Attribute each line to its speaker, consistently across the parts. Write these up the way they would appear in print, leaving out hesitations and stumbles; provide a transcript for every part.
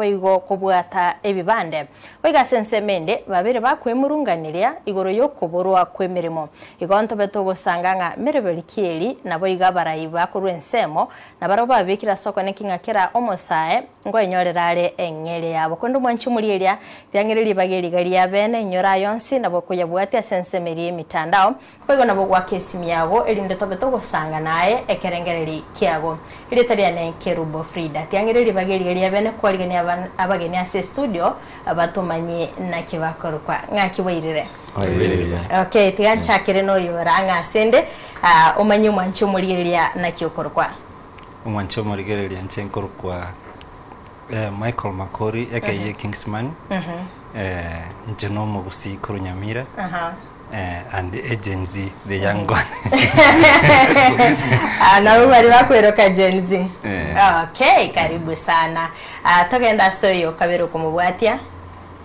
Speaker 1: Boigo kobwata ebibande. Boigo ase ensemo ende babere bakwemurunganeria igoro y'okoborwa kw'emeremo. Igo ntobe togosanga ng'a mereberi ki eri, naboigo abarai bakorwa ensemo, nabarabwo babekire ase okoneki ng'a kera omosae nkoenyorera are eng'eria yabo. Korende omwanchi omoria eria tiang'ire ribaga eriga ria bene, inyora aya onsi, nabo okoyabwatia ase ensemo eria y'emitandao, Boigo nabo goaka esimi yago, erinde tobe togosanga naye ekerengereri kiago. Erieta riane Kerubo Frida. Tiang'ire ribaga eriga ria bene kwarigania abageni ase estudio batomanye naki bakorokwa. Ng'aki bwairire? Okay, tiga nchakere noyo ore ang'e asende omanye omwanchi omorigereria naki okorokwa.
Speaker 2: Omwanchi omorigereria inche nkorokwa Michael Makori aka Kingsman. Inche nomogusii korwa Nyamira. And a Gen Z, the young one.
Speaker 1: Ah, nabo bari bakweroka Gen Z. Eh. Okay, karibu sana. Ah, togenda ase oyo kabere okomobwatia.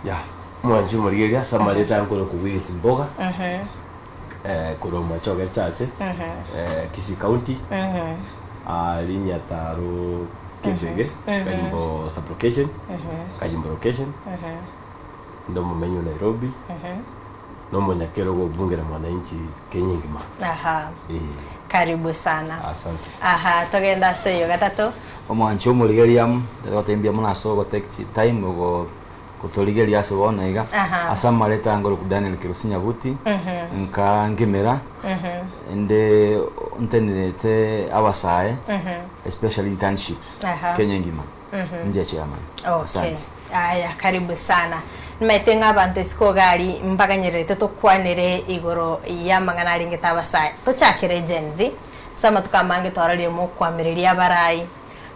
Speaker 3: Ya, mwanchi omorigereria ase amareta ankore kobwirisia mboga eh, korwa Machoge Church eh, Kisii County ah, Rinyataro Kebege Kayimbo sub-location Kayimbo location Inde omomenyi o Nairobi, na omonyakerogo o bunge la mwananchi Kenya engima.
Speaker 1: Aha.
Speaker 3: Eh.
Speaker 1: Karibu sana.
Speaker 3: Asante.
Speaker 1: Aha, togende ase oyo gatato.
Speaker 4: Omwanchi omorigereria amo, tari gotebia mbuya mono ase ogo take time ogo gotorigeria ase bono iga.
Speaker 1: Aha.
Speaker 4: Ase amareta ngoroku Daniel Kerusi Nyabuti, nka nkemera, inde ntenerete abasae, especially internship,
Speaker 1: Aha.
Speaker 4: Kenya engima. Inche chairman.
Speaker 1: Okay.
Speaker 4: Asante.
Speaker 1: Aya, karibu sana. Nimaete ng'a abanto isiko iga aria mbaganyererete tokwanere igoro y'amang'ana arengete abasae. Tochakere Gen Z. Ase amatuko amange twarorire mokwamireria abarai,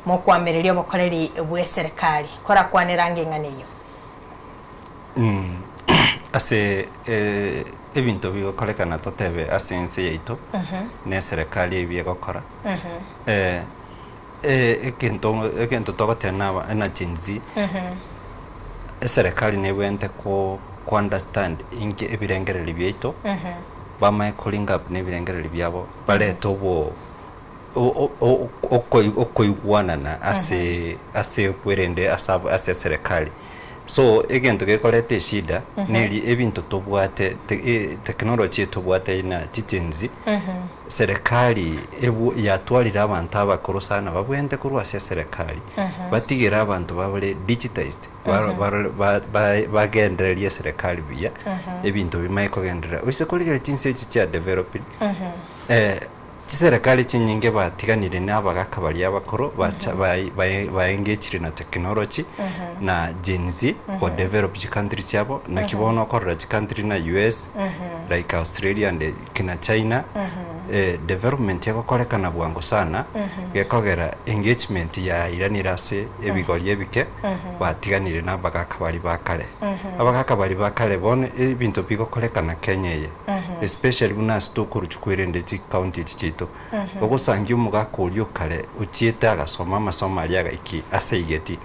Speaker 1: mokwamireria obokoreri bw'eserekari. Korakwanere ange eng'ana eyio.
Speaker 2: Ase ebinto bigokorekana totebe ase ense yaito, na eserekari ebi egokora, Egento egento togoteba naba na Gen Z, eserekari nebwenerete ko ko understand inki ebirengererio biaito, bamanye ko link up na ebirengererio biabo, barete obo o- o- okoi okoigwanana ase ase kwerende ase aba ase eserekari. So egento gekoreta eshida neri ebinto tobwate te technology etobwate na chiGen Z. Serekari ebwo yatwarire abanto abakoro sana babwenerete korwa ase eserekari, batigere abanto babare digitized bagendererie eserekari buya, ebinto bimanye kogenderera. Oise korigereria chinse echi chia developed, chiserekari chinyinge batiganire na abagaka baria abakoro bacha baengagire na technology na Gen Z go develop chicountry chiabo, naki bono okorora chicountry na US, like Australia and kina China, development egokorekana bwango sana, gekogera engagement yairanire ase ebigori ebike, batiganire na abagaka baria ba kare. Abagaka baria ba kare bono ebinto bigokorekana Kenya eye, especially buna ase tokoruchia kwerende chicounty echi chiaito, ogosangia omogaka oria o kare ochiete agasoma amasomo aria agaiki ase aigeti,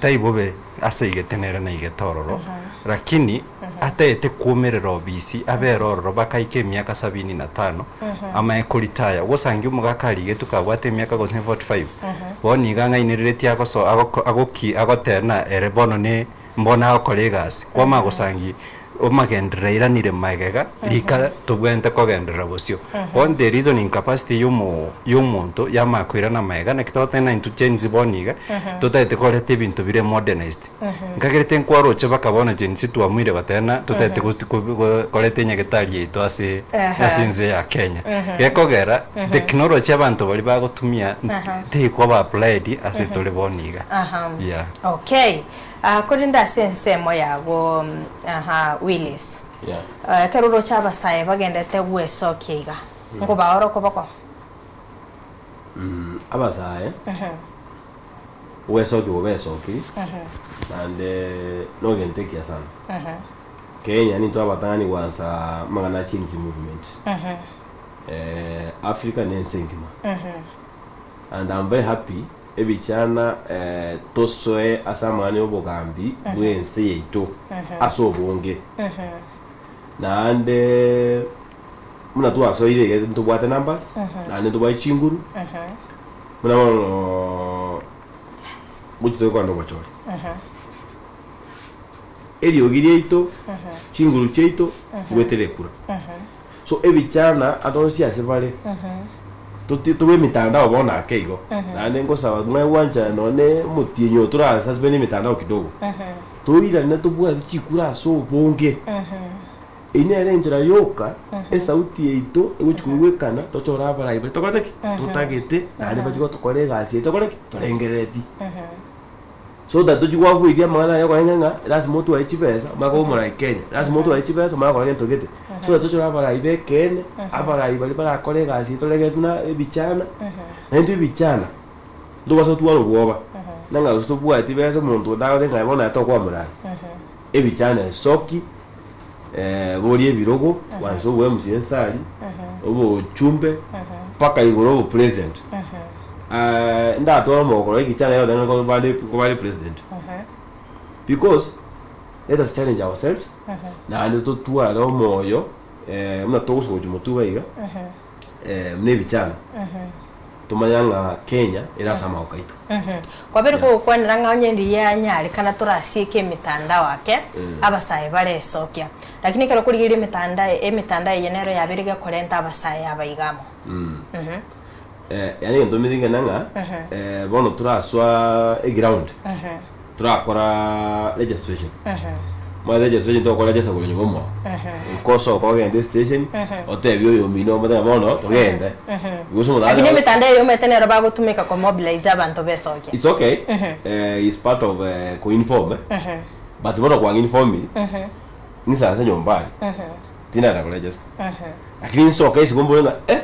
Speaker 2: tai bobe ase aigete nere naigete ororo, lakini Ataete kwomerera obisi, abere ororo bakaika emiaka sabini na tano, amaye koritaya. Ogosangia omogaka arigetwe kabwate emiaka gose 45, bono iga ang'ainereretie agoso agoko agoki agotena ere bono ne mbono agokora egasi. Kwamanya gosangi omagenderero airanire magega, rika tobwenerete kogenderera bosio. Bono the reasoning capacity yomo yomonto yamanya koirana magega, naki togoteba intwe Gen Z bono iga, totaete koreta ebinto bire modernized. Nkagerete nkwaroche baka bono Gen Z twamuire goteba ng'a totaete go- go- go- koreta enyagetari yaito ase ase ense ya Kenya. Gekogera technology abanto baria bagotumia tekoba applied ase tore bono iga.
Speaker 1: Aha.
Speaker 2: Yeah.
Speaker 1: Okay. Ah, korende ase ensemo yago mm, aha, Willis.
Speaker 3: Yeah.
Speaker 1: Ah, ekero oroche abasae bagendete gwesokia iga, nkobaora okoboko?
Speaker 3: Mm, abasae Ogwesokia obo besokiri, naende nogento ekiya sana. Kenya nintwe abatang'ani gwansa amang'ana a Gen Z movement. Eh, Africa na ense engima. And I'm very happy ebichana eh, tosoe ase amang'ana ya obogambi bwa ense yaito ase obonge. Naende buna twasoire iga ntobwate numbers, naende ntobwate chinguru. Buna bono. Gochi togokwana obochori. Eriogi riaito, chinguru chiaito, goetera ekura. So ebichana ande onsi ase bare, toti tobe emitandao bono ake igo, naende ngosaba mwegwanchana nonye omotienyi oyo tora suspend emitandao kidogo, toirane tobwate chikura ase obonge. Eyio nere enchera yoka esauti yaito egochi koigwekana tochore abarai baria tokorete ki? Totagete naende bachie gotokora egasi eye tokore ki? Torengerereti. So that tochie goavoidia amang'ana aya okorenge ng'a lasima otware chibesa omanye koba omorai Kenya, lasima otware chibesa omanye gokora gento gete. So that tochore abarai ba ekeene, abarai baria barakore egasi eye torengereti buna ebichana, naintwe ebichana ntobasa gotwara obwoba, nang'a gose tobwati besa omonto onde agote ng'a bono aye tokoba morai. Ebichana esoki, boria ebirogo, kwansa obo MC ensari, obochumbe, mpaka igoro obo president. Ndatware omogokoro ekichana yotebe ng'a nkobare nkobare president. Because, let us challenge ourselves, naende totware omoyo buna togosoka gochia motwe iga iga, buna ebichana, tomanya ng'a Kenya ere ase amagoko aito.
Speaker 1: Kwabere kogokwanera ng'a onye riria yanyarekana torasieke emitandao ake, abasae baresokia. Lakini ekero okorigereria emitandao emitandao eye nero yabeire gekorenta abasae aba iga amo.
Speaker 3: Yaani egento omanyete ng'ana ng'a bono torasoa eground, torakora registration. Omanyete registration togokora register korwa nyomba mwao. Okosoka ogende estation, otebie oyo omino omotebie ng'a bono togende. Gose omonto
Speaker 1: Lakini
Speaker 3: aye-
Speaker 1: emitandao eye omanyete nero bagotumeka komobilize abanto besokia.
Speaker 3: It's okay. It's part of koinform eh. But bono kwang'informiri, ninsanse nyomba aria, tindagenda koregister. Lakini nsoke isiko mbore ng'a eh,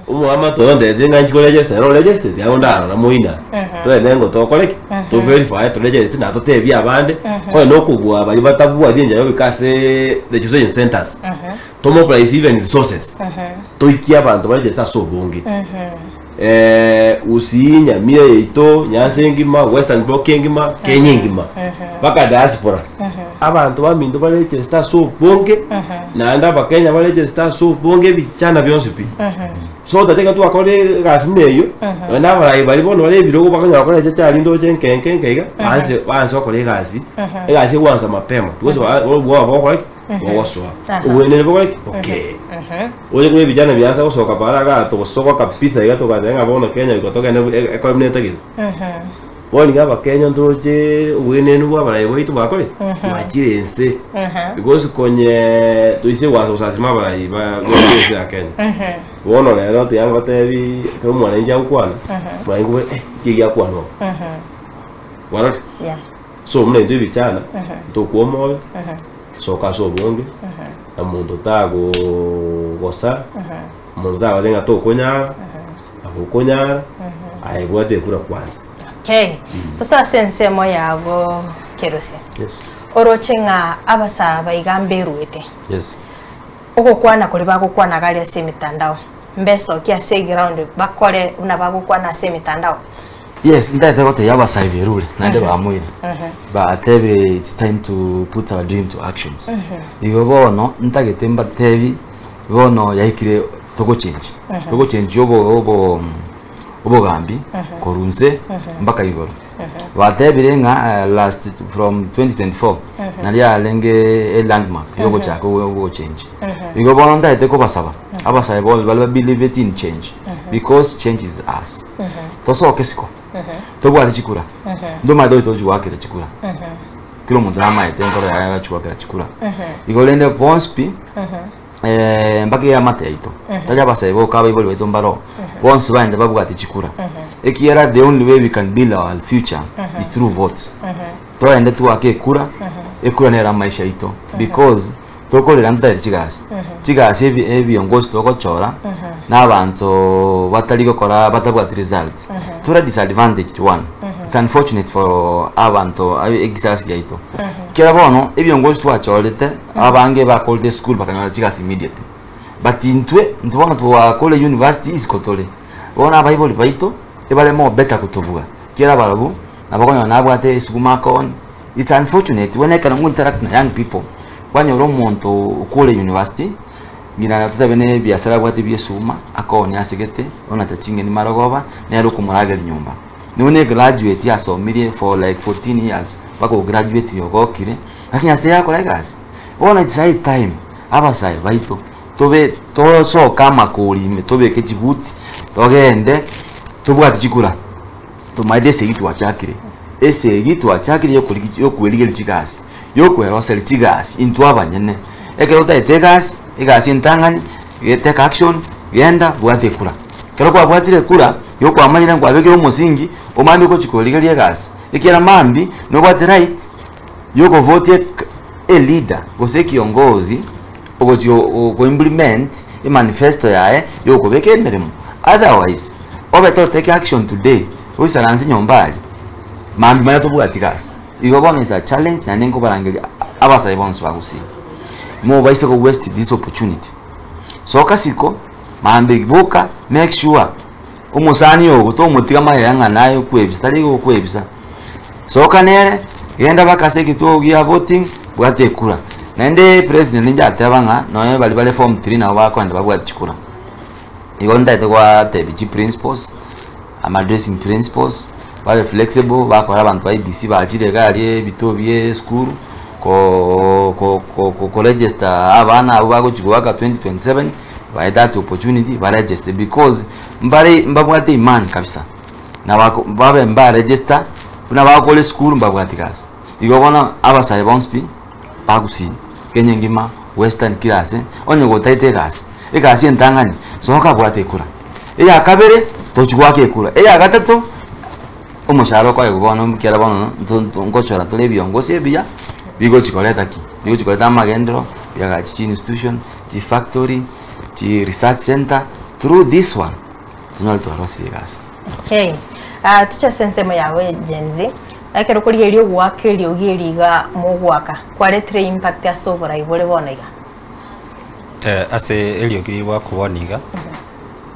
Speaker 3: omoamate oyo ondetire ng'a nchi koregister ere oregistereti aye ondarora moina. Togende ngo tokore ki? To verify toregistereti na totebie abande, onye na okobua baria batabwati enchera ya goika ase registration centers, to mobilize even resources, toikie abanto baregister ase obonge. Gusii, Nyamira yaito, Nyanza engima, Western Block engima, Kenya engima, mpaka diaspora. Abanto baminto baregister ase obonge, naende abakenya baregister ase obonge ebichana bionsi pi. So that ekero twakorire egasi buna eyio, nonye na abarai baria bono bare ebirogo bakonyara gokora echeche aria ndoche nke nke nke iga, baanse baanse gokora egasi, egasi egwansa mapema. Because obwoba bogokora ki? Bogosoa. Obwenene bokore ki? Bokee. Oye kore ebijana biansa gosoka para igaa togosoka kabisa iga togateba ng'a bono Kenya goika togende ekore buna etagete. Bono iga abakenya ntoroche obwenenu bwa abarai baito bwakore ki? Bwachire ense. Because konye toise goansa gosasima abarai ba ense ya Kenya. Bono rero tiga ngotebi ekero omwananchi agokwana, omanye koba eh nki giakwanwa aba. Kwarorire?
Speaker 1: Yeah.
Speaker 3: So buna intwe ebichana, ntokwa omoyo, soka ase obonge, na monto tagogosa, monto tagote ng'a tokonyara, nabo okonyara, aye bwata ekura kwanza.
Speaker 1: Okay. Tosoe ase ensemo yago Kerosi.
Speaker 3: Yes.
Speaker 1: Oroche ng'a abasaa baiga mberuete.
Speaker 4: Yes.
Speaker 1: Ogokwana koria bagokwana gari ase emitandao, mbesokie ase eground bakore buna bagokwana ase emitandao.
Speaker 4: Yes, ntaete gotebia abasae berure naende bamoire batebire it's time to put our dream to actions igo bono ntagete mbatebi bono yaikire togochenji togochenji obo obo obogambi korwa nse mpaka igoro batebire ng'a last from 2024 nari yarenge elandmark yogochaka ogochenji igo bono ntagete kobasaba abasae bonsi baria babiliveti in change because change is us Tosoke isiko, tobwate chikura, ntomanyete goika tochi goakera chikura. Kera omonto namaete enkoro yaye agochi goakera chikura. Igo rende bonsi pi, mpaka eamate yaito, tari abasae boka abaibori baito mbaro, bonsi baende babwate chikura. Ekiagera the only way we can build our future is through votes. Toende twake ekura, ekura nero amaisha aito because Tokorera ntotagete chigasi. Chigasi ebi ebiongozi togochora na abanto batari gokora batabwati result. Tore disadvantaged one. It's unfortunate for abanto abe egisasi giaito. Kera bono ebiongozi twachorete abange bakorire esukuru bakanyora chigasi immediately. But intwe intwe bono twakore university isiko tore. Bono abaibori baito ebare more better kotobua. Kera barabwo nabo okonyora nabwate esukuma akoonia. It's unfortunate when ekero ngo interact na young people kwanyora omonto okore university ng'ina totabe ne ebiasara abwate bia esuma akoonia asegete onacha ching'eni marogoba nere okomorageria nyomba. Nigo ne graduate asomirie for like 14 years mpaka ograduatire ogokire, lakini ase tayakora egasi. Bono it's high time abasae baito tobe tosoke amakori ime tobeke chibuti togende tobwate chikura tomaete esegi twachakire esegi twachakire yokorigi yokwerigeria chigasi yokweroseria chigasi intwe abanyene. Ekero otagete egasi egasi entang'ani take action genda bwata ekura. Ekero kwabwatire ekura igo kwamanyire nkwabekire omosingi omanye ogochi korigeria egasi ekiagera mambia nobwate right yokovotia eleader gose ekiongozi ogochi koimplement emanifesto yaye yokobeka emeremo otherwise obe totake action today oisaranse nyomba aria mambia manya tobwati gasi. Igo bono is a challenge naende nkobarangeria abasae bonsi ba Gusii mobaise ko waste this opportunity. Soka siko mambia boka make sure omosani ogo tomotiga mayega ng'a naye okwebisa tari gokwebisa. Soka nere genda mpaka ase ekituo gia voting bwata ekura. Naende president ninche ateba ng'a nonye baria bare form three nabo bakoenda babwate chikura. Igo ntagete gwatebia chiprinciples, I'm addressing principles, babe flexible bakora abanto ba IEBC bachire iga aria ebituo bia esukuru ko ko ko koregister abana abwo bagochi goaka 2027 bae that opportunity baregister because mbare mbabwate imani kabisa na bako babe mbaregister buna bagokora esukuru mbabwati gasi. Igo bono abasae bonsi pi bagusii Kenya engima, western kera ase, onye gotaete egasi, egasi entang'ani soka bwata ekura, eya kabere tochi goaka ekura, eya gatato omoshahara okoegwa bono ekiagera bono nto nkochora tore ebiongosi ebiya bigochi koreta ki? Bigochi koreta amagenderero, biagache chi institution, chi factory, chi research center, through this one tonyore twarosirie egasi.
Speaker 1: Okay. Ah, ticha ase ensemo yago Gen Z, ekero korigereria ogoaka eriogi eri iga mogoaka, kwaretire impact ase oborai bore bono iga?
Speaker 2: Eh, ase eriogi rigoakwa bono iga,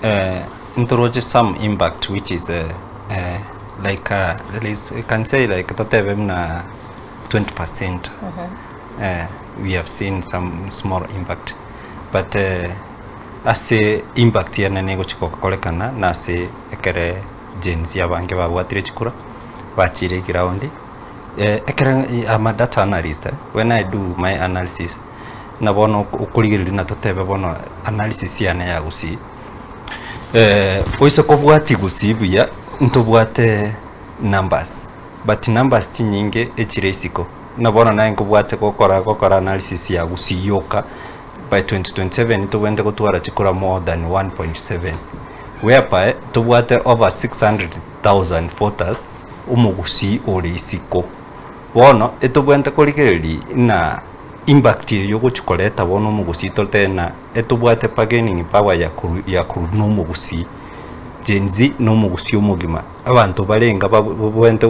Speaker 2: eh, ntoroche some impact which is eh, eh, like uh, there is, we can say like totebe buna 20%. Eh, we have seen some small impact but eh, Ase impact enene egochia gokorekana nase ekere Gen Z abange babwatire chikura, bachire eground, ekere I'm a data analyst, when I do my analysis, ng'a bono okorigereria na totebe bono analysis yane ya gusii, oise kobwatia gusii buya, ntobwate numbers, but numbers chinyinge echire isiko, buna bono naye nkobwate gokora gokora analysis ya gusii yoka. By 2027 tobwenerete gotwara chikura more than 1.7 whereby tobwate over 600,000 voters omogusii ore isiko. Bono etobwenerete korigereria ng'a impact eye ogochi koreta bono omogusii totebe ng'a etobwate bargaining power ya koru ya korwa na omogusii. Gen Z na omogusii omogima, abanto barenga babwenerete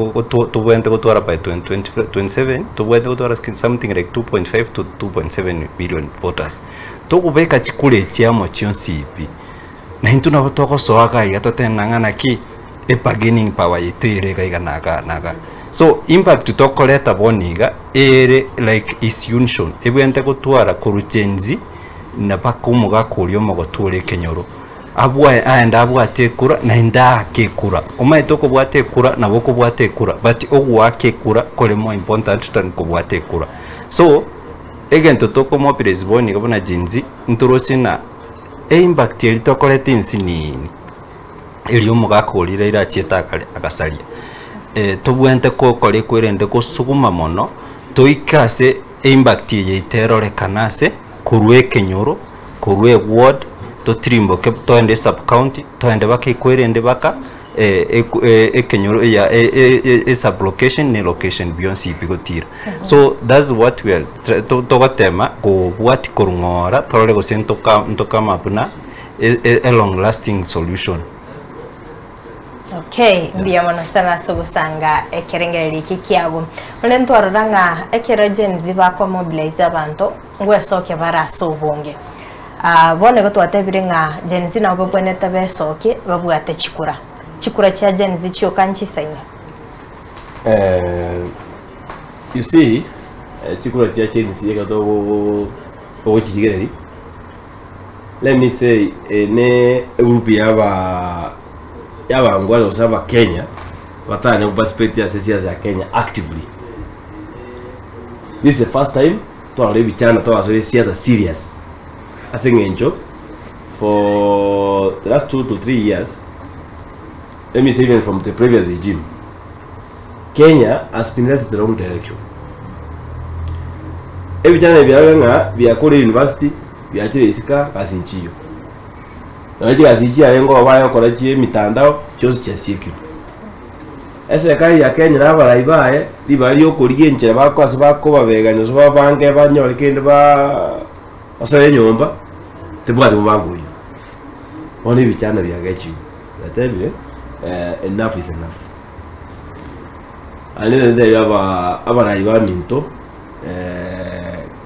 Speaker 2: tobwenerete gotwara by 2027, tobwenerete gotwara something like 2.5 to 2.7 million voters. Tokobeka chikura echi amo chionsi pi, na intwe nabo togosoa iga iga totebe ng'a naki ebargaining power yaito ere iga iga na iga na iga. So impact tokoreta bono iga, ere like is unison, ebwenerete gotwara korwa Gen Z na mpaka omogaka oria omogotu ore ekenyoro. Abwo aende abwate ekura, naende aake ekura. Omanyete okobwata ekura nabo okobwata ekura but ogoaka ekura kore more important than kobwata ekura. So, egento tokomobilize bono iga buna Gen Z, ntoroche ng'a eimpact eria tokoreta ensinini, eria omogaka oria Raila achiete akare agasaria, tobwenerete gokora ekwerende gosuguma mono, toike ase eimpact eye yaito erorekane ase korwa ekenyoro. Korwa eward totirimboke toende esub county toende baka ekwerende baka ekenyoro ya esub location ne location bionsi bigotira. So that's what we are togotema kobwati korwa ng'ora torore gose ntoka ntokama buna a long lasting solution.
Speaker 1: Okay, mbuya mono sana ase ogosanga ekerengererio eke kiago. Onde ntwarora ng'a ekero Gen Z bakomobilize abanto, ngwesokia bare ase obonge. Ah, bono igo twatebire ng'a Gen Z nabo babwenerete besokie babwate chikura. Chikura chia Gen Z chioka nchisaine.
Speaker 3: Eh, you see, eh, chikura chia Gen Z ekero togo togochirigereria, let me say, eh, ne egroup ya aba ya abangwana gose abakenya, Batanya goparticipate ase esiasa ya Kenya actively. This is the first time twarora ebichana twasoire esiasa serious ase eng'encho for the last 2 to 3 years, let me say even from the previous regime, Kenya has been led to the wrong direction. Ebichana biabe ng'a biakore university biachire isika gasi nchiyo naye chigasi chiarenge obaye okora chie emitandao chionsi chiasiekirwe. Eserikali ya Kenya na abarai baye ribaria riokoria enchera bakoase bakobabegania gose babange banyore kende ba basore enyomba tebwati bobango oywo. Bono ebichana biagechiwe natebire enough is enough. Ande ntebi aba abarai ba minto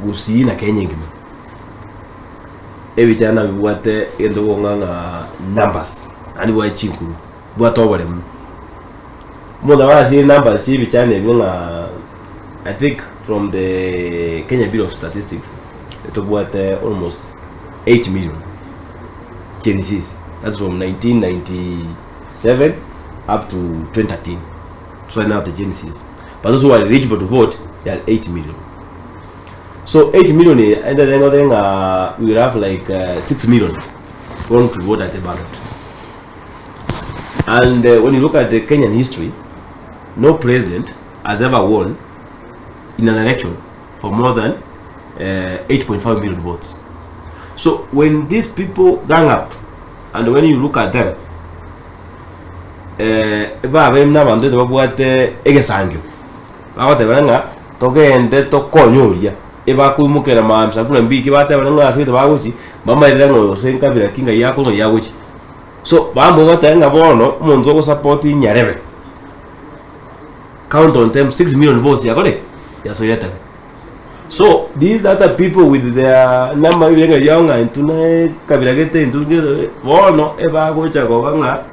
Speaker 3: Gusii na Kenya engima, ebichana bibwate egento gong'ang'a numbers naende bwate chinkuru bwate oboremu. Omonto abarasire numbers chia ebichana ebio ng'a I think from the Kenya Bureau of Statistics tobwate almost 8 million Gen Zs. That's from 1997 up to 2013. So now the Gen Zs, but those who are eligible to vote, they are 8 million. So 8 million, and then we will have like 6 million going to vote at the ballot. And when you look at the Kenyan history, no president has ever won in an election for more than 8.5 million votes. So when these people gang up, and when you look at them, babe n'abantu babwate egesangio bagotebera ng'a togende tokonyoria ebakoimokera maamsa buna mbiki batebera ng'a ase bagochi bamarire ng'a ose nkabira kinga yako ng'a yagochi so bamwe goteba ng'a bono omonto ogosupport nyarebe, count on them, 6 million votes yakore yasoyetebe. So these other people with their number ibirenga byao ng'a intwe na kabira gete intwe bono ebagocha koba ng'a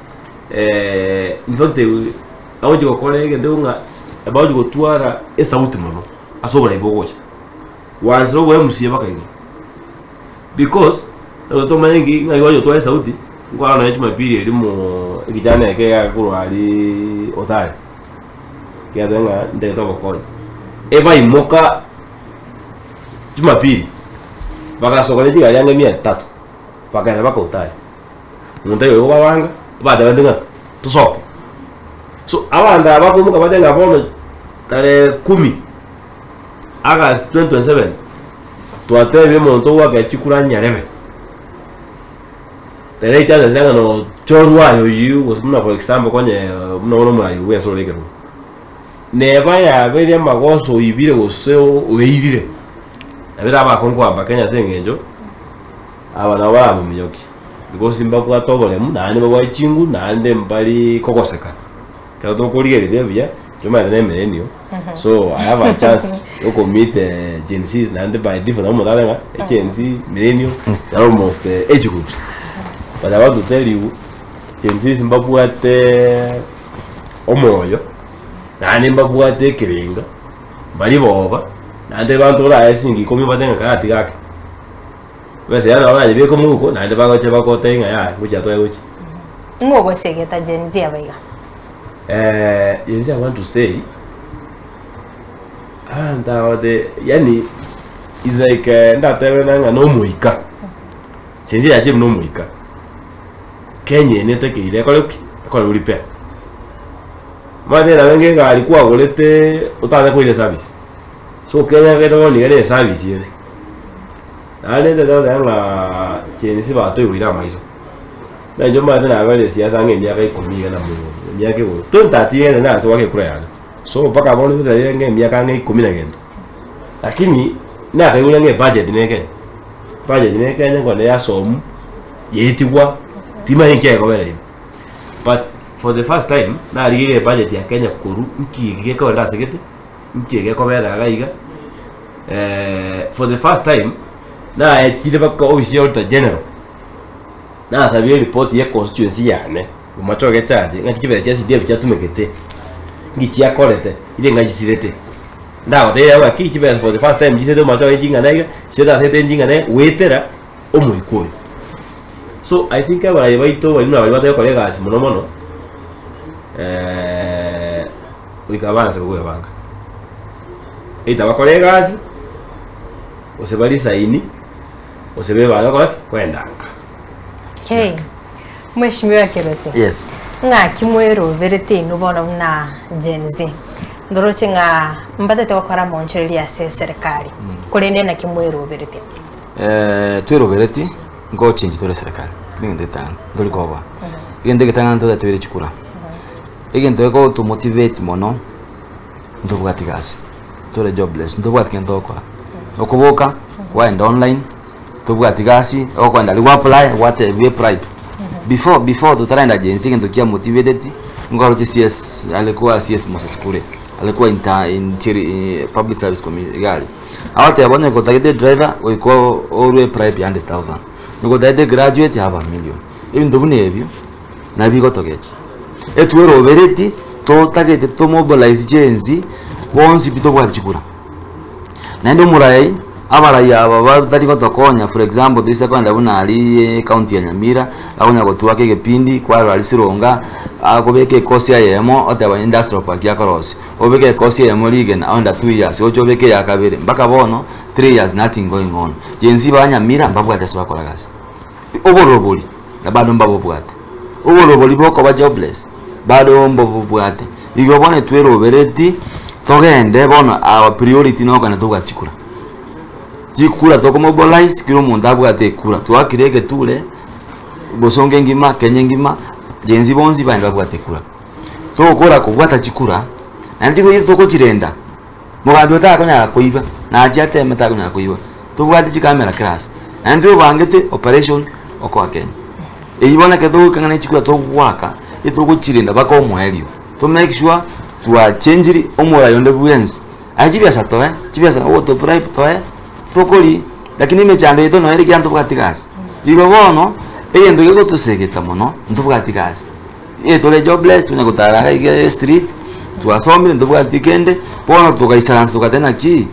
Speaker 3: in fact agochi gokora egento ng'a abagochi gotwara esauti mono ase oborai bogocha wansira oboe MCA bakaigwa because tomanye ngi ng'a igochi gotwara esauti nkwarora naye Jumapili erimo ekijana eke gakorwa ari Othari kiathe ng'a ndegete obokonyi ebaimoka Jumapili bagasoka ne chigari ange 300 bakaenda baka Othari omonto aigo babanga batebete ng'a tosoke. So abanto aba bakoimoka bate ng'a bono tarehe 10 August 2027 twatebia omonto ogwaka chikura nyarebe tere chances ng'a no chorwa ayo oyio gose buna for example konye buna bono omorai bwense ore ekerogo neba yabeire amagoso oibire gose oirire nabere abakongoamba Kenya ase eng'encho aba nabo baramominyokia because mbabwate oboremu naende babwate chingu naende mbari kogoseka kero tokorigereria buya chomanyete na emillennial. So I have a chance yokomeet Gen Zs naende by default nabo omonto ng'a Gen Z, millennial, they're almost age groups. But I want to tell you, Gen Zs mbabwate omoyo naende mbabwate ekerenga mbari boba naende banto orae esingi 10 bate ng'a karatiga ake bese yana baranyebeka omoguko naende bagocha bagotebia ng'a yaya gochia twae gochia.
Speaker 1: Ng'ogosegeta Gen Z abaiga?
Speaker 3: Gen Z, I want to say, ah, ndawate, yani, is like ndatebe nanga no moika. Gen Z yache no moika. Kenya ene tekeire ekore ki? Ekore uripe. Mate na wenge ngari kwagorete utane koire service. So Kenya gete bono igere service ere. Naende ndetebe ng'a Gen Z batoigwire amaiso. Nanjo mate nabere siasa ng'e emiaka 10 iga na mogo emiaka igoro 2030 ere nase gwakekura yane so mpaka bono bitari ng'e emiaka ng'e 10 na gento lakini nakaigure ng'e budget ne Kenya, budget ne Kenya ngone yasomu yetigwa timanye nkiekobera ime. But for the first time narigire budget ya Kenya koru nkieki gekogenda ase gete nkieki gekobera iga iga for the first time naechire baka office ya Auditor General nasabire report ya constituency yane omachoge chache ng'aki chibesa chia CDF chiatumekete ngi chiakorete ire ng'achisirete ndagotebia ng'aki chibesa for the first time chisete omachoge ching'ana iga chisete asete nching'ana iga gwetera omoika oyo. So I think abarai baito bari buna bari batagokora egasi mono mono. Goika baanse kokwebanga. Either bakore egasi, gose barisaini, gose bebange gokora ki? Koenda nka.
Speaker 1: Okay. Mheshimiwa Kerosi.
Speaker 4: Yes.
Speaker 1: Ng'aki mweroberete inwe bono buna Gen Z? Ndoroche ng'a mbatete gokora amonchoreria ase eserikari, korende naki mweroberete?
Speaker 4: Eh, twerobereti ngochengi tore serikali negento getang'ani ntori koboa egento egetang'ani totatwere chikura egento gegotomotivate mono ntobwati gasi tore jobless ntobwati kende togokora okoboka kwaenda online tobwati gasi okoenda aria gwa apply gwatebiwa ebribe before before totaraenda Gen Z egento kiamotivateti nkoroche CS alikuwa CS Moses Kuria alikuwa inter interi public service commission iga aria agoteba onye gotagete driver goika orwe ebribe ya hundred thousand onye gotagete graduate half a million ebinto buna ebio nabio bigotogecha etwerobereti totagete tomobilize Gen Z bonsi pi tobwate chikura. Naende omorai, abarai aba batari gotokonya for example toise kogenda buna aria ecounty ya Nyamira, akonya gotwaka egepindi kwarora aria Sironga, akobeka ekosi eyemo oteba industrial park akorosia, obeke ekosi eyemo rigena under 2 years, oche obeke eya kabere, mpaka bono 3 years nothing going on. Gen Z ba Nyamira mbabwate ase bakora gasi. Oborobori na bado mbabobwate, oborobori bokoba jobless bado mbobobwate. Igo bono twerobereti togende bono our priority nokogenda tobwate chikura. Chikura tokomobilize kera omonto abwate ekura, twakire egeture bosongo engima Kenya engima Gen Z bonsi baende babwate ekura. Togokora kobwata chikura naende chikura tokochirenda mogambi otakonyara koiba nachia ateme takonyara koiba tobwate chikamera class naende twebangete operation okoa Kenya. Eywo bono ekero togokang'ana chikura togoaka etogochirenda mpaka omoerio to make sure twachengirie omorai onde bwensi aye chibesa toe chibesa ogotobribe toe tokori lakini emechando yaito noyo ere ekiagera ntobwati gasi. Igo bono egento gegotosegeta mono ntobwati gasi tore jobless tonya gotara iga iga estreet twasomire ntobwati kende bono togaisaransa togateba naki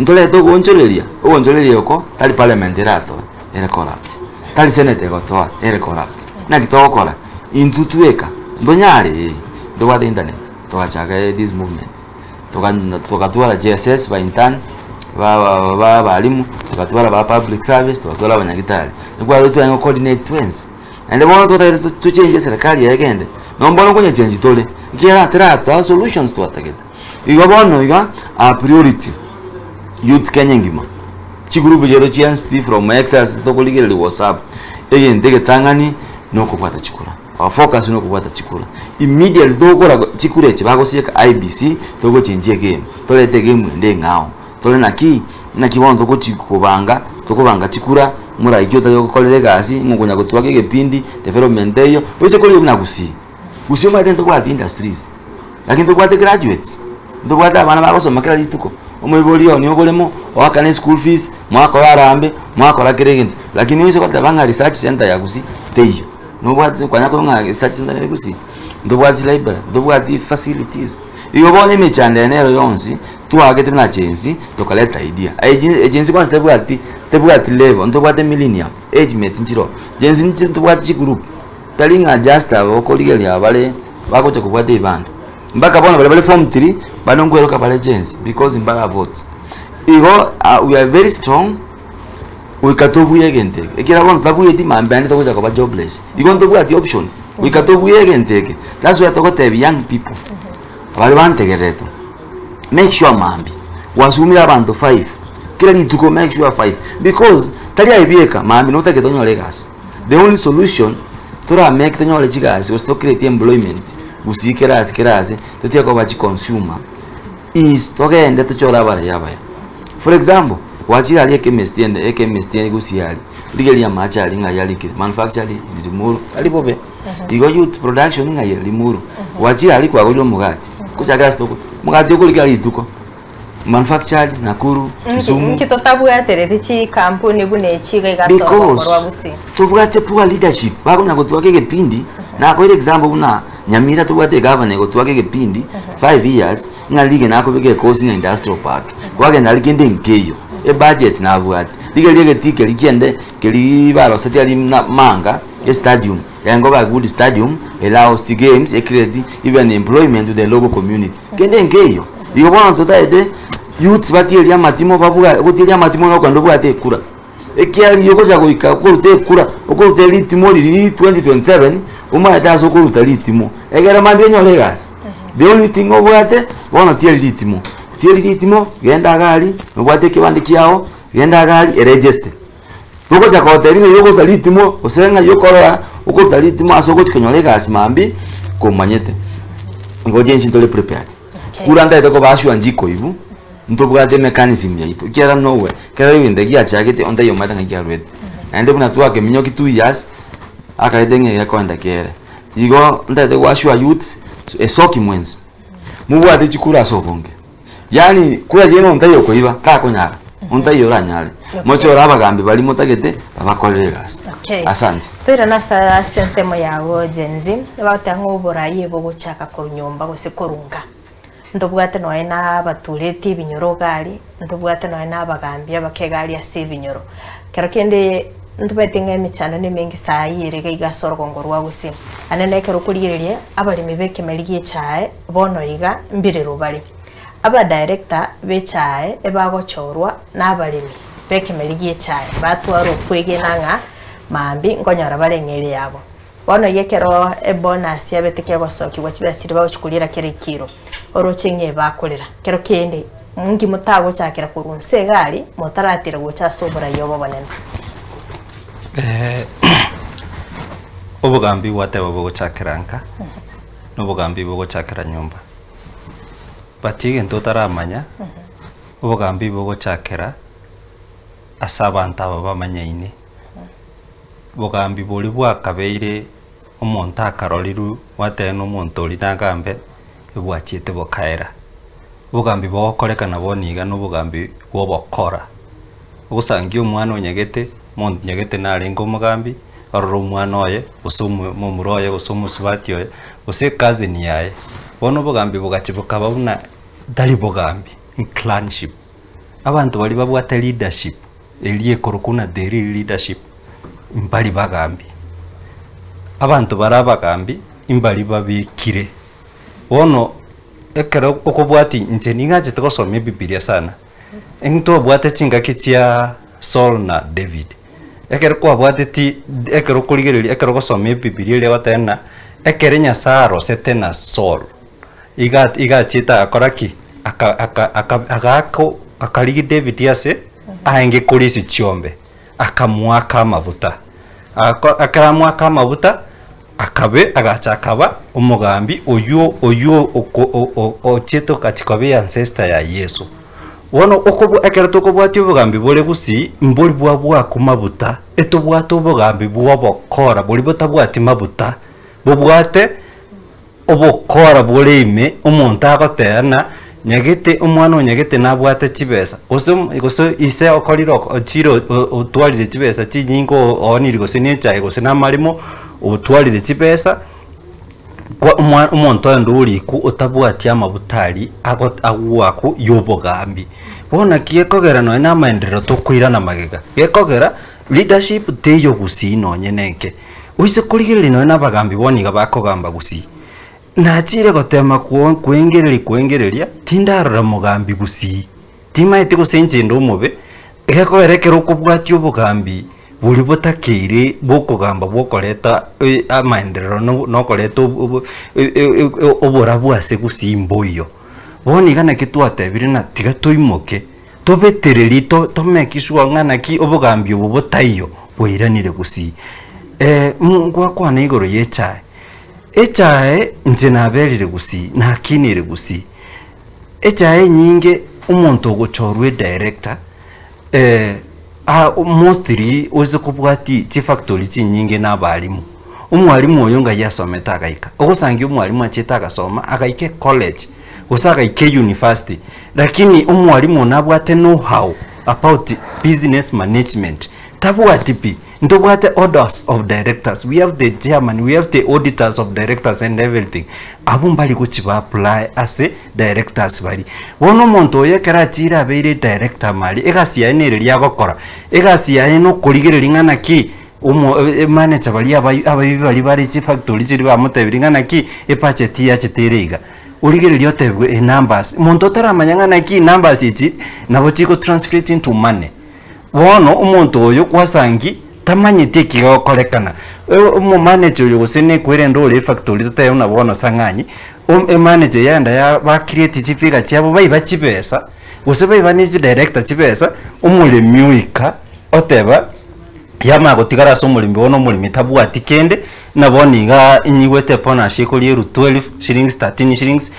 Speaker 4: ntorete ogoonchoreria ogoonchoreria oko tari parliament eratoe ere corrupt tari senate egotoa ere corrupt naki togokora intwe tweka ntonyare eh ntobwate internet togachaka this movement togatwara JSS ba intern ba ba abalimu togatwara ba public service togatwara abanyagitari nikwaro twarenge coordinate twensi naende bono totagete tochengie serikali eye egende no mbono nkonyechengi tore ekiagera teratoa solutions twatagete. Igo bono iga our priority youth Kenya engima chigroup chiaito chia NSP from X ase tokorigereria WhatsApp egento egetang'ani nokobwata chikura our focus nokobwata chikura immediately togokora chikura echi bagosieka IEBC togochengia egame torete egame ende eng'ao tore naki naki bono togochi kobanga tokobanga chikura morai ki otari gokorera egasi ng'a okonya gotwaka egepindi development teiyo gose korigia buna Gusii. Gusii omanyete ntobwati industries lakini ntobwate graduates ntobwate abana bagosoma kera rituko omoibori one oboremo oakane eschool fees mwakora harambee mwakora kera egento lakini oise goteba ng'a research center ya Gusii teiyo nobwate kwanya korwa ng'a research center nere Gusii ntobwati library ntobwati facilities igo bono emechando eye nero yonsi twagete buna Gen Z tokareta idea Gen Z kwanza tebwati tebwati level ntobwate millennium age mates nchiroo Gen Z ntobwate chigroup tari ng'a just aba okorigereria bare bagocha kobwata ebibanda mpaka bono baria bare form 3 bado nkweroka bare Gen Z because mbara vote igo we are very strong goika tobuye egento eke ekiagera bono totabueti mambia naende togocha koba jobless igo ntobwati option goika tobuye egento eke that's why togotebia young people baria bantegererete make sure mambia gwasumire abanto 5 kera rituko make sure 5 because tari aye bieka mambia notagete onyore egasi the only solution toramake tonyore chigasi gose tocreate employment gusii kera ase kera ase totige koba chiconsumer is togende tochore abarai abaya for example gwachire aria echemist ende echemist gusii aria rigereria amache aria ng'ai arikire manufactured in Limuru tari bobe igo youth production ng'ai ere Limuru gwachire aria kwagorire omogati gochakera ase toko omogati okori kera rituko manufactured Nakuru Kisumu
Speaker 1: Nki totabwatereti chikampuni buna echi iga igasoka
Speaker 4: because
Speaker 1: korwa Gusii.
Speaker 4: tobwate poor leadership bakonya gotwaka egepindi nakoire example buna Nyamira tobwate egavana egotwaka egepindi 5 years ng'a rige nakobeka ekosi ng'a industrial park kwagenda aria kende nkeiyo ebudget nabwate rigereria egetii keri kiende keri baroseti aria na manga estadium. Engo ba good stadium era host games e create even employment to the local community. Kende nkeiyo. Igo bono totaete youths batierie amatimo babwa gotieria amatimo nokogenda obwate ekura. Ekiagera ogocha goika okoruta ekura okoruta ritimo riria 2027 omanyete ase okoruta ritimo egere mambia onyore egasi. The only thing obwate bono tieri ritimo, tieri ritimo genda iga aria nobwate ekebande kiago genda iga aria eregister. Togocha kogotebia ng'a okoruta ritimo gose ng'ai okorora okoruta ritimo ase ogochi konyora egasi mambia komanyete. Igo chinsi ntore prepared.
Speaker 1: Okay.
Speaker 4: Kura ntaete koba assure nchikoigwa, ntobwate mechanism yaito ekiagera nowhere, ekero egento giachagete onde taiyo omanyete ng'ai kiarwete. Naende buna twakeminyokia 2 years, akaete ng'a gekoenda kere. Igo ntaete go assure youths, esoki mwensi, mobwate chikura ase obonge. Yaani kura chiaino onde taiyo okoiba, takonyara, onde taiyo oranyare. Mochore abagambi baria motagete, babakorere egasi.
Speaker 1: Okay.
Speaker 4: Asante.
Speaker 1: Toirane ase ase ensemo yago Gen Z, bagoteba ng'a oborai bogochaka korwa nyomba gose korunga. Ntobwate nonya na abatureti ebinyoro iga aria, ntobwate nonya na abagambi abake iga aria ase ebinyoro. Kero kende ntobwate ng'a emechando na emenge saa eye ere iga iga ase orogongo rwa gusii. Naende na ekero okorigereria, abaremi ba ekemeri gia echae bono iga mbirero bare. Abadirector ba echae ebagochorwa na abaremi ba ekemeri gia echae batwara okwegena ng'a mambia nkonyora bare eng'eria yabo. Bono iga ekero ebonus yabete kegosokigwa chibesa chiria bagochia koriera kera ekiro, oroche ng'a ebakorera. Kero kende, nki motagochakera korwa inse iga aria, motaratira gocha ase oborai obo obonene.
Speaker 2: Obogambi gwateba bogochakera nka, na obogambi bogochakera nyomba. But egento otaramanya, obogambi bogochakera ase abanto aba bamanyaine. Bogambi boria bwakabeire omonto akarorirwe gwateba na omonto oria nagambe, ebwachiete bokaera. Obogambi bogokorekana bono iga na obogambi bwa obokora. Ogosangia omwana onyegete, omonto onyegete narenge omogambi, orore omwana oye, gose omomura oye, gose omosubati oye, gose ecousin yaye. Bono obogambi bogachia bokaba buna tari bogambi, clanship. Abanto baria babwate leadership, eria ekorokwa buna the real leadership, mbari bagambi. Abanto bare abagambi, mbari babekire. Bono, ekero okobwatia inche ning'anchete gosoma ebibiria sana, ntobwate chingaki chia Saul na David. Ekero kwabwateti ekero okorigereria ekero ogosoma ebibiria eria egoteba ng'a ekere Nyasaye arosete na Saul, iga iga achiete agakora ki? Aka aka aka agaaka akarigia David ase aenge korisia chiombe, akamoaka amabuta. Agako ekero amoaka amabuta, akabe agacha akaba omogambi oywo oywo oko ochiete okachia koba eancestor ya Yeso. Bono okobua ekero tokobwatia obogambi bore gusii, mbori bwa bwakwa mabuta, etobwate obogambi bwa obokora boria botabwati mabuta, bobwate obokora bore ime omonto agoteba ng'a nyagete omwana o nyagete nabwate chibesa, gose gose ise okorire ochire otwarire chibesa chinyinge ooniri gose na echae gose na amaremo, otwarire chibesa, kwa omwa omonto onde orikwa otabwati amabuta aria ago agwakwa ya obogambi. Bono naki gekogera nonye na amaenderero tokoirana magega, gekogera leadership teiyo gusii nonye na enke. Oise korigereria nonye na abagambi bono iga bakogamba gusii, nachire gotema koengereria koengereria, tindarora mogambi gusii, timaeti gose inche inde omobe, gekogera ekero okobwatia obogambi boria botakeire bokogamba bwokoreta amaenderero na okoreta oborabu ase gusii mboiyo. Bono iga naki twatebire ng'a tiga toimoke, tobetereri to make sure ng'a naki obogambi obo botaiyo bwairanire gusii. Ngwakwana igoro ya echae, echae inche naberire gusii, nakinire gusii, echae enyinge omonto ogochorwa edirector mostly oise kobwatia chifactory chinyinge na abalimu, omwalimu oyo ngai asomete agaika, ogosangia omwalimu achete agasoma agaika ecollege gose agaika euniversity, lakini omwalimu oyo nabwate know how about business management, tabwati pi. Ntobwate orders of directors, we have the chairman, we have the auditors of directors and everything. Abwo mbari gochi ba apply ase directors baria. Bono omonto oyo ekero achire abeire director mari, egasi yaye nere riria agokora, egasi yaye nokorigereria ng'a naki. Omo emanager baria abai abaibi baria bare chifactory chiria bamotebirie ng'a naki ebudget yachete ere iga. Origereria otebiwe enumbers, monto otaramanya ng'a naki numbers echi nabo chigo translate into money. Bono omonto oyo kwasangi tamanyeti eki gegokorekana, omomanager oyo gose na ekwerende ore efactory totebe buna bono Sang'anyi, emanager eye yagenda ya ba create chifigure chiabo baiba chibesa, gose baiba ne chidirector chibesa, omoremi oika oteba yamanya gotigara ase omoremi bono omoremi tabwati kende, buna bono igaa inyigwete ebonus ekorierwa 12 shillings, 13 shillings,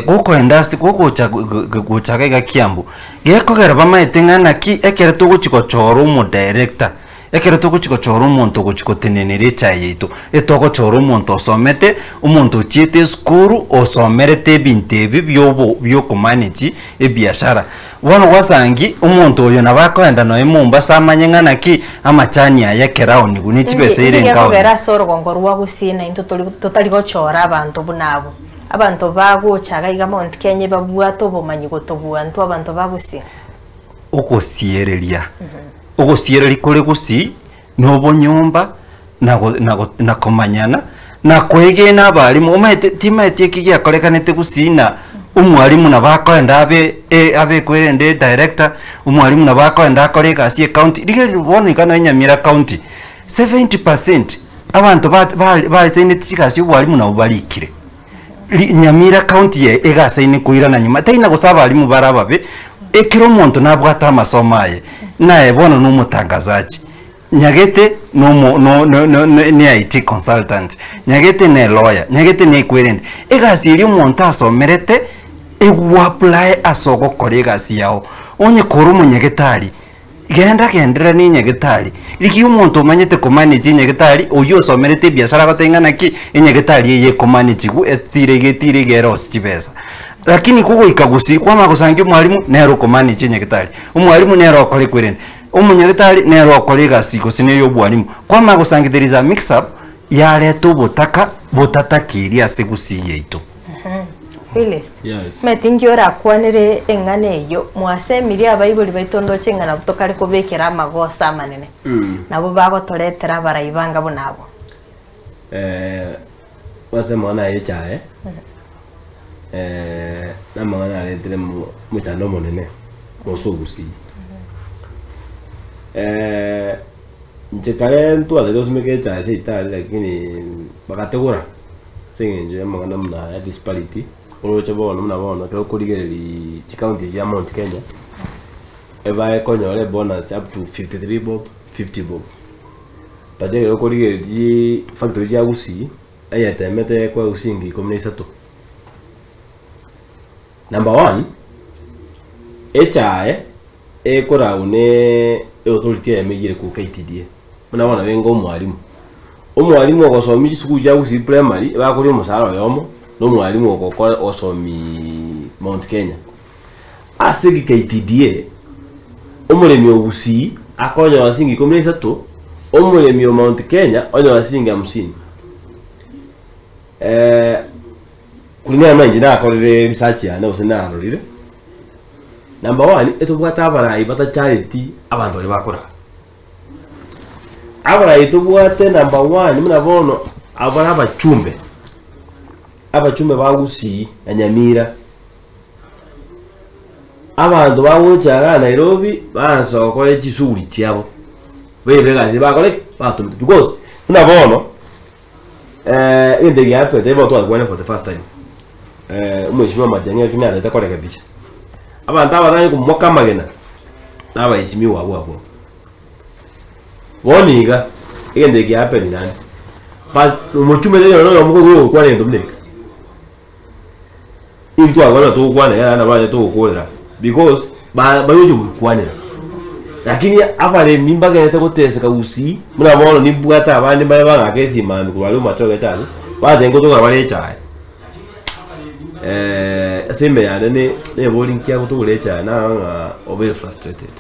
Speaker 2: gokoenda ase gogocha gocha iga iga Kiambu, gekogera bamaete ng'a naki ekero togochi gochora omodirector, ekero togochi gochora omonto ogochi gotenenera echae yaito, etogochora omonto osomete, omonto ochiete esukuru, osomerete ebinto ebi biobo biokomanage ebiashara. Bono gwasangi, omonto oyo nabo akoenda nonya Mombasa amanye ng'a naki amachani aya ekero aonigwe ne chibesa ere
Speaker 1: Inki
Speaker 2: nkaoni.
Speaker 1: gekogera ase orogongo rwa Gusii naintwe tori totari gochora abanto buna abwo? Abanto bagocha iga iga Mount Kenya ebabwate obomanyi gotobua intwe abanto ba Gusii.
Speaker 2: Ogosiereria. Ogosiereria kore Gusii na obonyomba na go na go na komanyana na koegena abalimu omanyete timaeti eki giakorekanete Gusii na omwalimu nabo akoenda abe e abekwe rende edirector, omwalimu nabo akoenda akore egasi ecounty, rigereria bono iga nonye Nyamira county, 70% abanto ba ba basaineti chigasi obwalimu nabo barikire. Ri Nyamira county eye egasaine koirana nyuma, tari na gose abalimu bare ababe, ekero omonto nabwate amasomo aye, naye bono na omotangazaji, nyagete na omo no no no ne IT consultant, nyagete na elawyer, nyagete na ekwerende. Egasi eria omonto asomerete, egoapply ase ogokora egasi yago. Onye kore omonyagetari, Genda genderera ne enyagetari, rigia omonto omanyete komanage enyagetari, oyio osomerete ebiasara agotebia ng'a naki enyagetari eye ekomanagigwa etire iga etire iga ere ase chibesa. Lakini kogoika gusii kwamanya gosangia omwalimu nere okomanage enyagetari, omwalimu nere okora ekwerende, omonyagetari nere okora egasi gose na eya obwalimu. Kwamanya gosangia there is a mix up yareta obotaka botatakeiri ase gusii yaito.
Speaker 1: Phyllis,
Speaker 3: Yes.
Speaker 1: omanyete inki orakwanere eng'ana eyio, mwasemirie abaibori baito ndoche ng'a nabwo tokare kobekera amagoso amanene, nabo bagotoretera abarai banga buna abwo.
Speaker 3: Eh, ase amang'ana aya echae, eh, na amang'ana aretire mo- omochando omonene ase obosii. Eh, inche kare ntwatagete gosimeka echae ase itari lakini bagategora. Ase eng'encho y'amang'ana buna aya disparity, oroche bono buna bono ekero okorigereria chicounty chia Mount Kenya, ebae konyora ebonus up to 53 bob, 50 bob. But ekero okorigereria chifactory chia Gusii, eyetemete ekoegwa chiringi ikomi na isato. Number one, echae ekoragwa ne eauthority eyemo eywo ere korwa KTDA, buna bono nabo enga omwalimu. Omwalimu ogosomia chisukuru chia Gusii Primary bakoria omosara oyomo na omwalimu ogokora ogosomia Mount Kenya. Ase eki KTDA, omoremi o Gusii akonyora siringi ikomi na isato, omoremi o Mount Kenya onyora siringi hamsini. Kulingana na inche nakorire research yane gose narorire, number one, etobwate abarai batachareti abanto baria bakoraa. Abarai tobwate number one buna bono abwo bare abachumbe, abachumbe ba Gusii na Nyamira, abanto bagocha igaa Nairobi baansa gokora chishughuli chiabo, baibe egasi bakore ki? Batomete because buna bono egento eke giapete bono twakwane for the first time, omweshimiwa Matiang'i ekio natagete korekebisha, abanto aba komoka amagena. Na abaesimigwa abwo abwo. Bono iga, egento eke giapeni naende, but omochumbe tari nonya noyomo korwa ogokwana egento buna eke. Intwe twakwana togokwana iga naende nabo aye togokorera because ba bagochi goikwanera. Lakini abaremi mbagete goteseka gusii, buna bono nimbwate abande mbare bagaka esimambi korwa aria omochie ogecha aria, bateba ngotogora bare echae. Ase ime yane ne nebori nki agotogora echae narora ng'a obeire frustrated.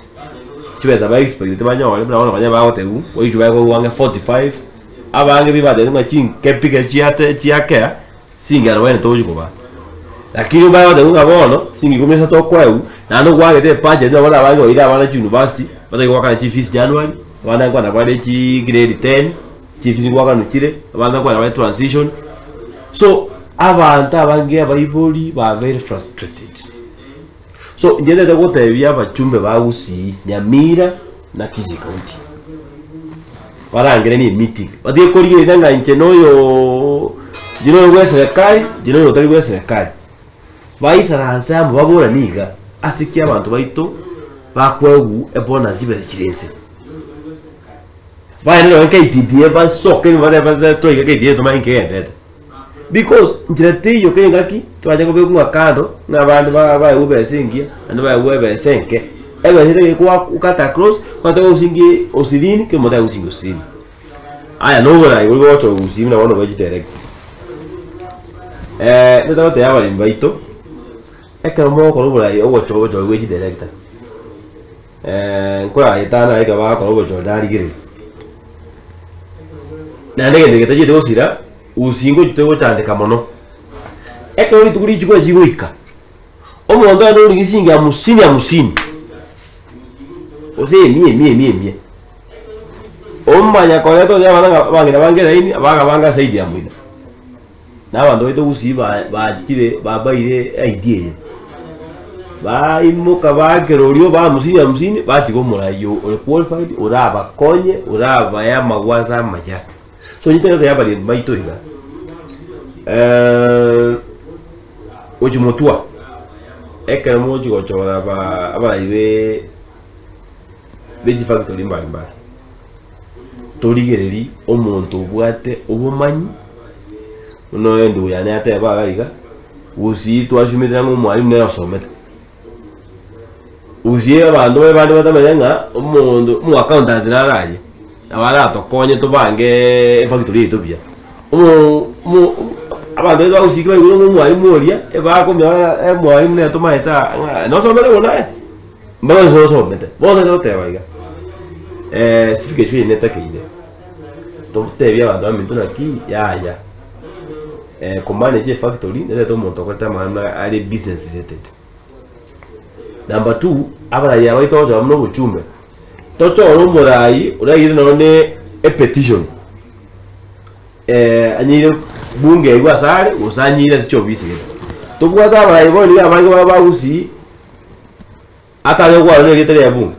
Speaker 3: Chibesa ba expectete banyore buna bono banyare bagotebiwa, goika bakorwa ang'e 45, abange bi batebiwa ng'a chinke chiate chiakea, chinke arobaini togochi kobaa. Lakini bagotebiwa ng'a bono, chinke ikomi na isato okoegwa, naende okwagete ebudget nabo abange baire abana chiuniversity, batari goakana chifees January. Abande nkwana bare chi grade 10, chifisi ngoakanwa chire, abande nkwana bare transition. So, abanto abange abaibori babeire frustrated. So, inche ntagete gotebia abachumbe ba Gusii, Nyamira na Kisii County, barangeranie emeeting, batige korigereria ng'a inche na oyooo inche noyo bwa eserekari, inche noyo otari bwa eserekari. Baisaranse amo baborane iga, ase ki abanto baito bakoegwa ebonus chibesa chire inse? Baende nonye KTDA basoke barebe twaika KTDA tomanye nki kegenderete. Because nchera teiyo kera engaki twacha kobekwa ng'a kando ng'a abande ba baegwe ebesa engiya naende baegwe ebesa enke. Ebesa eria ekwa cut across kwataka gosingia osirini kera omonto agosingia osirini. Aya na oborai boria bogocha gusii buna bono bwa chidirector. Ntete gotebia abaremi baito, ekero mogokora oborai ogocha obochori bwa chidirector, nkorayetana ekero bagokora obochori narigereria. Naende egento eke getachiete gosira, gusii ngochi togochandeka mono. Ekero rituko richiko chigoika, omonto aye norigia shilingi hamsini hamsini, gose emia emia emia emia. Omanya koreta onya abana ng'a abang'ina bange laini abagabanga zaidi ya moino. Na abanto baito gusii ba bachire babaire idea eye. Baimoka baakera oria ba hamsini hamsini batiga omorai ore qualified orabakonye orabae amagwaso amaya. So inche tari abaremi baito iga gochia motwa ekero mogochia gochora aba abarai be bechifactory mbari mbari, torigereria omonto obwate obomanyi, buna endugu yane yateba iga iga, gusii twasumete ng'a omwalimu nere osomete. Gusii abanto baria bande batamanya ng'a omonto omo accountant naro aria, nabo aratokonye tobangeeee efactory yaito buya. Omo omo abanto baria bagusii baigure ng'a omwalimu oria, ebakomenya omwalimu nere tomaete aa ng'a nosomete bono aye. Mbaka inse osomete, bono tari goteba iga, civic education netakeire, totebie abanto baminto naki yaya, komanage efactory netagete omonto okorete amang'ana are business related. Number two, abarai aba baito togochora buna obochumbe, tochore omorai oraire nonye na epetition anyeire bunge aigwe ase are gose anyeire ase chiofisi gete. Tobwate abarai bono nigo abange ba bagusii. Atanye gokwana nerieta ria bunge.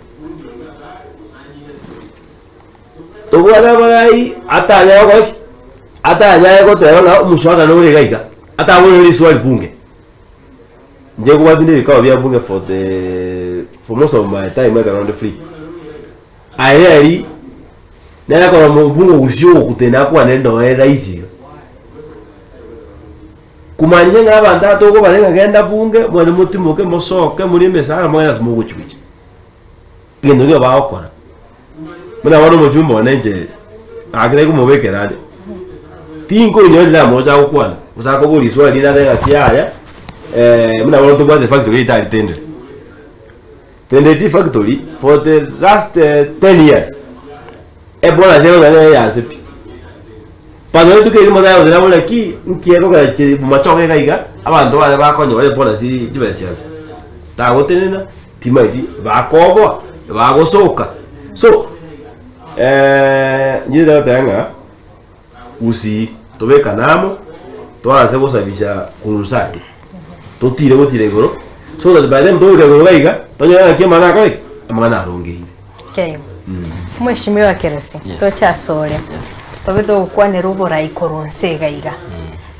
Speaker 3: Tobwate abarai atanyare gokora ki? Atanyare goteba ng'a omuswada nore iga iga, ataborere riswali bunge. Inche nkobwati nde ebikao bia bunge for the for most of my time ekero nde free. Aye eri, nere korora omobunge ogusii ogokutena akwane nonye rahisi iga. Kumaanisha ng'a abanto aba tokobare ng'a genda bunge, mwende motimoke, mosoke, morie emesara, mogende ase mogochia gochia. Egento ekio bagokora. Buna bono omochumba one inche, gaki nari komobekera ande, tinkoinyora riria namoche agokwana, gose akoboria riswali rinde atebe ng'aki yaya, buna bono tobwate efactory yaito aria Tendere. Tendere tea factory, for the last 10 years, ebonus ekogenda nere eyanse pi. But rituko erimo tayagoteba buna ki, nki ekogera chiri bomachoge iga iga, abanto baria bakonyora ebonus chibesa chianse. Tagotenena, timaeti, bakoboa, bagosoka. So, inche ndagoteba ng'a, gusii tobekane amo, toanse gosabisha korwa inse aria, totire gotira igoro, so that by the time togoika igoro iga iga, tonyore ng'aki amang'ana akore ki? Amang'ana arongeire.
Speaker 1: Okay. Mweshimiwa Keresi,
Speaker 4: Yes.
Speaker 1: toche ase ore.
Speaker 4: Yes.
Speaker 1: Tobe togokwanera oborai korwa nse iga iga.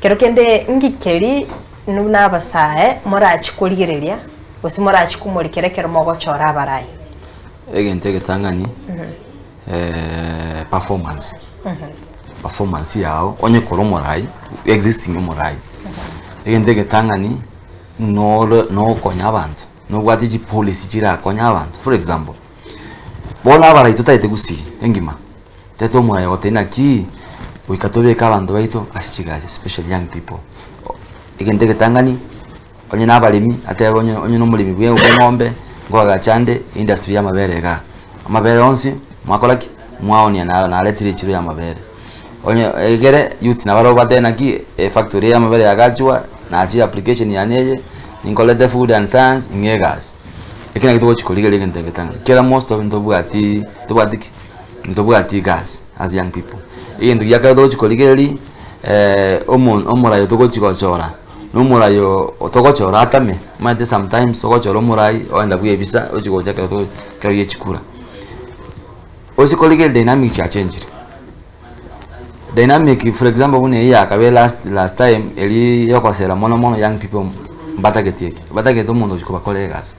Speaker 1: Kero kende ngikeri buna abasae morachi korigereria gose morachi komorikera ekero mogochora abarai.
Speaker 4: Egento egetang'ani performance. Performance yao onye kore omorai existing omorai. Egento egetang'ani noro nogokonya abanto. Nobwate chipolicy chirakonye abanto. For example, bono abarai totagete gusii engima, totagete omorai ogotebia naki goika tobeke abanto baito ase chigasi especially young people. Egento egetang'ani, onye na abaremi atebe onye onye na omoremi bwe eng'ombe, nkoagacha ande industry ya amabere igaa. Amabere onsi mwakora ki? Mwaonia naro naretire echiro ya amabere. Onye egere youth nabarobwo batebe naki efactory eye y'amabere yagachwa, nachire application yane eye, ninkorete food and science, ing'e egasi. Eki nakio togochi korigereria egento egetang'ani, kera most of ntobwati ntobwati ki? Ntobwati egasi as young people. Egento gia kare togochi korigereria omo omorai togochi gochora, na omorai oo togochora atame, omanyete sometimes togochora omorai oenda bwebisa ochi gocha ekero togo ekero gie chikura. Ase korigereria dynamic chiachenchire, dynamic for example buna eywo yakabere last last time eria yokosera mono mono young people mbatageti eki, batagete omonto ochi kobakorera egasi.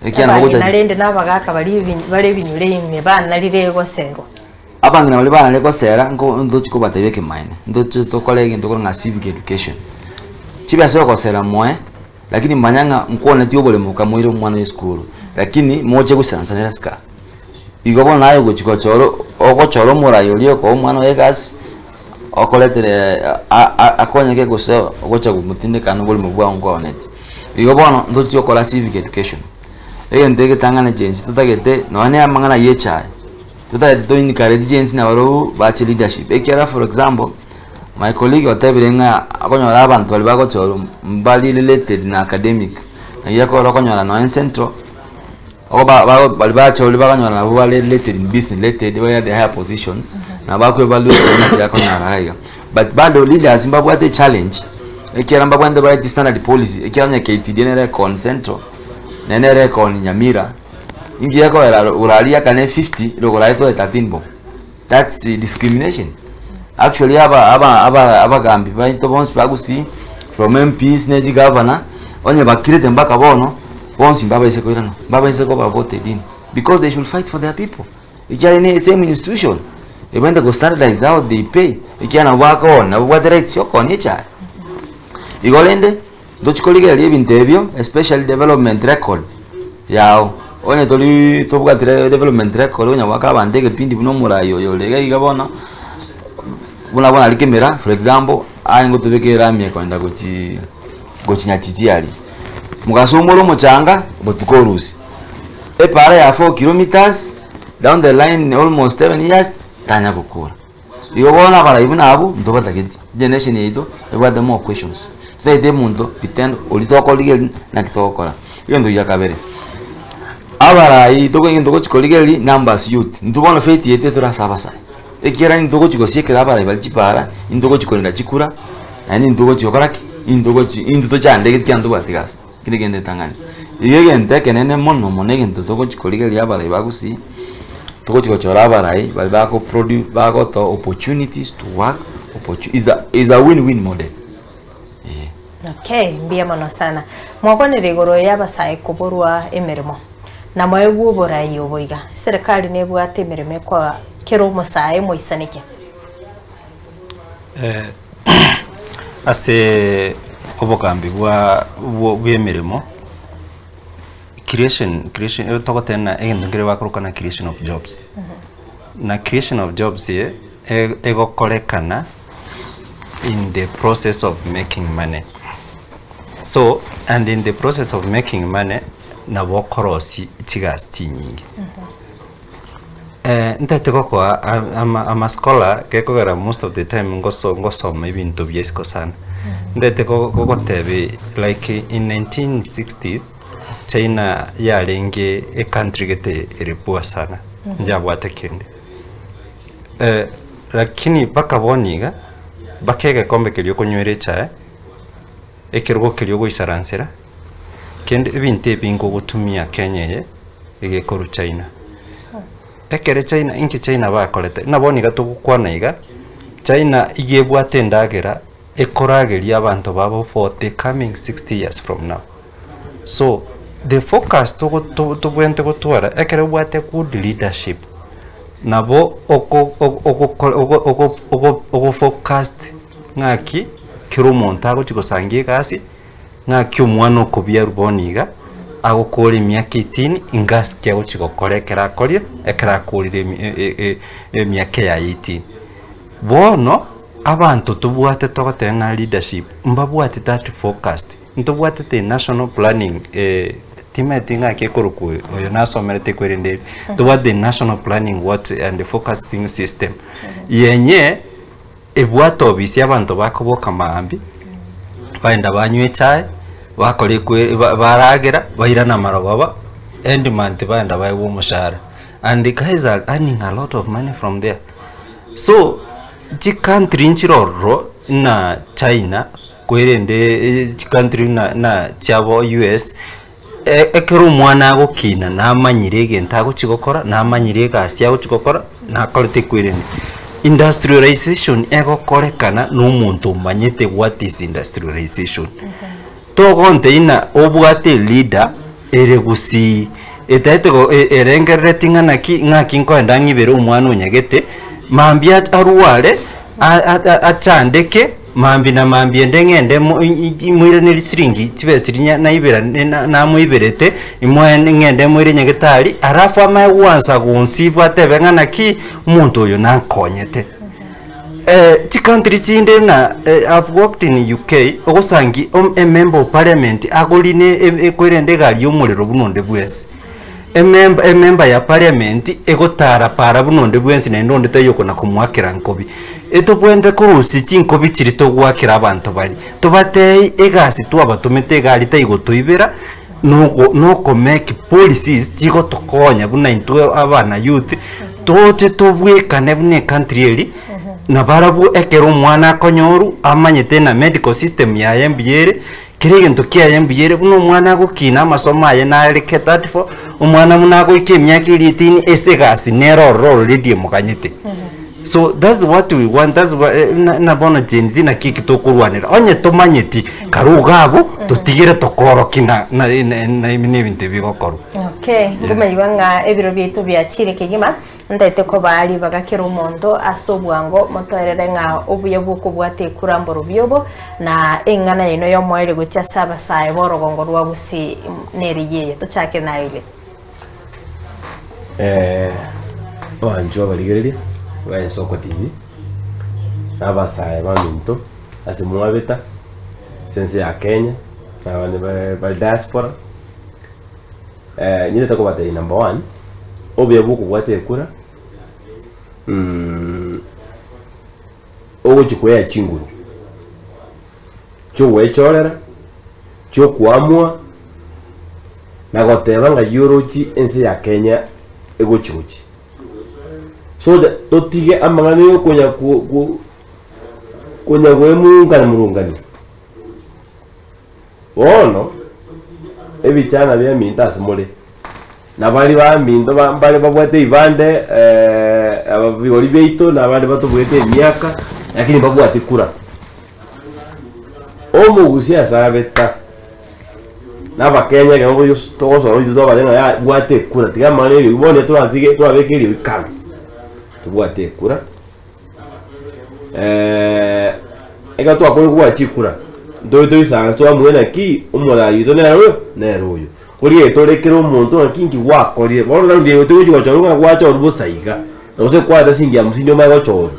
Speaker 4: Ekiagera nabo
Speaker 1: Abang'ina
Speaker 4: gocha
Speaker 1: rende na abagaka baria ebi bare ebinyoro ime banarire goserwa.
Speaker 4: Abang'ina baria banarire gosera nko ntochi kobatebia ekemanyeene, ntoche tokore egento korwa ng'a civic education. Chibesa ogosera moe, lakini manya ng'a nkwonetie oboremo okamoira omwana oye esukuru, lakini moche goisaransanera isiko aa. Igo bono naye ogochi gochora ogochora omorai oria okoa omwana oye egasi, okoretere akonyeke gose ogocha komotindeka na oboremo bwao nkwaoneti. Igo bono ntochi gokora civic education, egento egetang'ani chensi totagete nonya na amang'ana ya echae, totagete to encourage chensi nabarobwo bache leadership ekiagera for example, my colleague otebire ng'a okonyora abanto baria bagochorwa mbari related na academic, naki ekero okonyora nonya central. Abo ba- ba- baria bachorire bakonyora nabo bare related in business related bare at the higher positions nabo bakwe evaluate naki akonyora iga iga. But bado leaders mbabwate echallenge ekiagera mbabwate bareti standard policy ekiagera onye KTDA nere econ central naende nere econ Nyamira inki gekogera orari akane 50 rogoro aye tore 13 bob. That's discrimination. Actually aba aba aba abagambi baito bonsi ba Gusii from MPs ne chigavana onye bakirete mpaka bono bonsi mbabaise koirana mbabaise koba voted in because they should fight for their people ekiagera ne same institution ebwenerete go standardize how they pay ekiagera nabo bakoona nabo babwate rights ya okoonia echae. Igo rende Ntochi korigereria ebinto ebio especially development record yao, onye toriiii tobwati development record onya goaka abanto egepindi buna omorai oyo ore iga iga bono, buna bono aria kemera for example, aye ngotobeka erami ekoenda gochiiii gochi Nyachiji aria, mogasomora omochanga botuko orusia, epara ya 4 kilometers down the line almost 7 years tanya gokora. Igo bono abarai buna abwo ntobatageti, egeneration yaito ebwate more questions, totagete omonto vitendo oria tokorigereria naki togokora. Egento gia kabere, abarai togo egento togochi korigereria numbers youth, intwe bono faith yaito etore ase abasae, ekiagera intwe togochi gosiekera abarai baria chipara, intwe togochi korenda chikura, naende intwe togochi gokora ki? Intwe togochi intwe tochandegeti ekiagera ntobwati gasi, ekio negento etang'ani. Igo egento ekenene mono mono egento togochi korigereria abarai ba gusii. Togochi gochora abarai baria bako produce bagotoa opportunities to work opportu is a is a win win model eh.
Speaker 1: Okay, mbuya mono sana. Mwakwanire igoro y'abasae koborwa emeremo, na moegwe oborai obo iga. Eserekari nebwate emeremo ekoa kera omosae moisaneke.
Speaker 2: Ase obogambi bwa bwa bw'emeremo. Creation, creation, ero togoteba ng'a egento nkere bakoroka ng'a creation of jobs. Na creation of jobs eye, e- egokorekana in the process of making money. So, and in the process of making money, nabo okorosia chigasi chinyinge. Ntagete gokoa ama ama scholar gekogera most of the time ngoso ngosoma ebinto bia isiko sana. Ntagete go gogotebia like in 1960s, China yarenge e country gete ere poor sana, njabwate kende. Lakini mpaka bono iga, mpaka egekombe keria okonywera echae, ekerogo keria ogoisaransera, Kende ebinto ebi nkogotumia Kenya eye egekorwa China. Ekere China inki China bakorete? Buna bono iga togokwana iga, China iga ebwate endagera ekorageria abanto babo for the coming 60 years from now. So the focus togo to tobwenerete gotwara ekero obwate good leadership, nabo oko ogo ogo ogo ogofocused ng'aki kera omonto agochi gosangia egasi. Ng'aki omwana okobiarwa bono iga, agokora emiaka 18, ingasi ki agochia gokora ekero akoria, ekero akorire emiaka yaye 18. Bono, abanto tobwate togoteba ng'a leadership, mbabwate that focused, ntobwate the national planning timanyeti ng'aki ekorokwa oyo, oyo nasomerete kwerende ebi, tobwate the national planning what and focusing system, yenye. Ebwate obisi abanto bakoboka maambia, baenda banywa echae, bakora ekwe baragera, bairana amarogoba, end month baenda baegwa omoshahara. And the guys are earning a lot of money from there. So chicountry nchire ororo na China kwerende chicountry na na chiabo US, ekero omwana agokina namanyire egento agochi gokora, namanyire egasi agochi gokora, nakorete kwerende. Industrialization egokorekana na omonto omanyete what is industrialization. Togontebia ng'a obwate eleader ere gusii etaete go erengerereti ng'a naki ng'aki nkoenda ng'ibere omwana onyagete, mambia arware achandeke, mambia na mambia ende ng'ende mo moiranerie siringi chibesa chiria naibera namoiberete, imoe ng'ende moire nyagetari, alafu amaye gwansa gonsibwa atebe ng'a naki, omonto oyo nankonyete. Chicountry chinde buna I've worked in UK, ogosangi emember of parliament agorine ekwerende egari ya omorero buna onde bwensi. Emember emember ya parliament egotara para buna onde bwensi naende onde taiyo okona komoakera nkobi. Etobwenerete korusia chinkobi chiria togoakera abanto baria, tobatebie egasi twabatomete egari taigotoibera, noko noko make policies chigotokonya buna intwe abana youth, toche tobwekane buna ecountry eria, nabarabwo ekero omwana akonyorwa amanyete na medical system yaye mbuya ere, kera egento kiaye mbuya ere, buna omwana agokina amasomo aye nare catered for, omwana buna agoika emiaka eria etini ase egasi nere ororo already emoganyete. So that's what we want, that's wha na na bono Gen Z naki eki tokorwanera, onye tomanyeti kare iga abwo, totigere tokorokia na na na na ebinto ebi bigokorwa.
Speaker 1: Okay, ngomaigwa ng'a ebiro biaito biachire kegima, ntaete kobaa ribaga kera omonto ase obwango motoerere ng'a obuya bw'okobwata ekura mborobio obo, na eng'ana yaino y'omoerio gochia ase abasae b'orogongo rwa Gusii nere yeye. Tochakere naye Willis.
Speaker 3: Abanchwa abarigereria ba Ensoko TV, na abasae baminto ase mwabeta, ase ense ya Kenya, na abande bare bare diaspora, ninyete kobatebia number one, obuya bwa okobwata ekura, ogochia koyea chinguru, chi'ogwechorera, chi'okoamua, na goteba ng'a yorochi ense ya Kenya egochi gochi. So that totige amang'ana ya okonya ko- ko- konya goemurungana murungania. Bono, ebichana biaminto ase more, na baria baminto ba mbare babwate ebibande aba bigori biaito na abande batobwete emiaka, lakini mbabwati kura. Omogusi ase abeta, na abakenya ekero boyos togosoa intwe twabare ng'a yaya bwata ekura tiga amang'ana ya eriogi bono twatige twabeka eriogi kando, tobwate ekura. Ekero twakorire kobwata chikura, ntore toisanse twamanya naki omorai oito nere oyo nere oyo. Korigereria tore kera omonto ng'aki nki gwakorire, bono raundi eye togochi gochorwa ng'a gwachorwa bosa iga, na gose kwata siringi hamsini omanye gochorwa.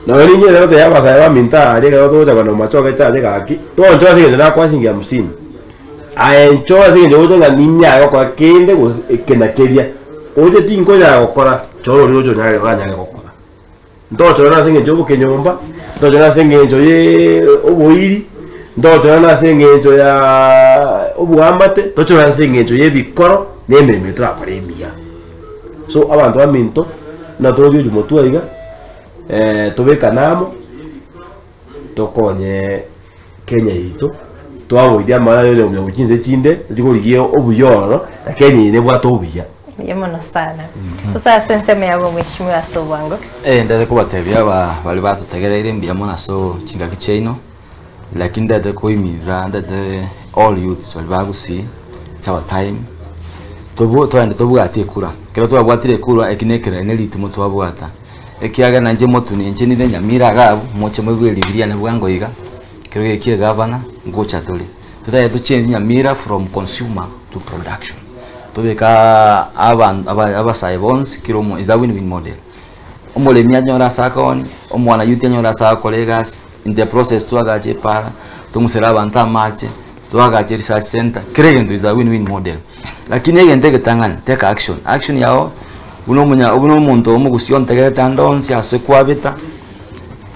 Speaker 3: Nonya ninche ekero gotebia abasae baminto aria ekero togocha kogenda omomachoge echache gaki, tonchore ase eng'encho nakoa siringi hamsini, aye nchore ase eng'encho ogocha ng'a ninyare gokora kende gose eke na keria, oche tinkonyara gokora, chora oria oche onyare oranyare gokora. Ntochore ase eng'encho ya obokenyomba, ntochore ase eng'encho ya oboiri, ntochore ase eng'encho ya oboamate, tochore ase eng'encho ya ebikoro na emeremo eye torakore emiya. So abanto baminto, buna toroche gochia motwe iga, tobekane amo, tokonye Kenya yaito, twaboirie amang'ana ya onya gochia chinse chinde, tochie korigia obuya ororo, na Kenya eye nebwate obuya.
Speaker 1: Mbuya mono sana. Tosoe ase ensemo yabo mheshimiwa ase obwango.
Speaker 4: Eh, ndete kobatebia aba baria batotegereire mbuya mono ase chingaki chiaino, lakini ndete koimiza ndete all youths baria ba Gusii, it's our time, tobu toende tobwate ekura, ekero twabwatire ekura eki na ekerore na eritimo twabwata, ekiagera nainche motuni inche ninde Nyamira iga abwo, moche moigwe erigi riane bwango iga, ekero gekia egavana, ngocha tore. Totagete to change Nyamira from consumer to production. Tobeke aban aba abasae bonsi kera omo is a win win model. Omoremi anyore ase akooni, omwana youth anyore ase agokora egasi, in the process twagache epara, tong'usere abanto amache, twagache research center, kera egento is a win win model. Lakini egento egetang'ani, take action, action yago buna omonya buna omonto omogusia ontegerete ande onsi ase kwabeta,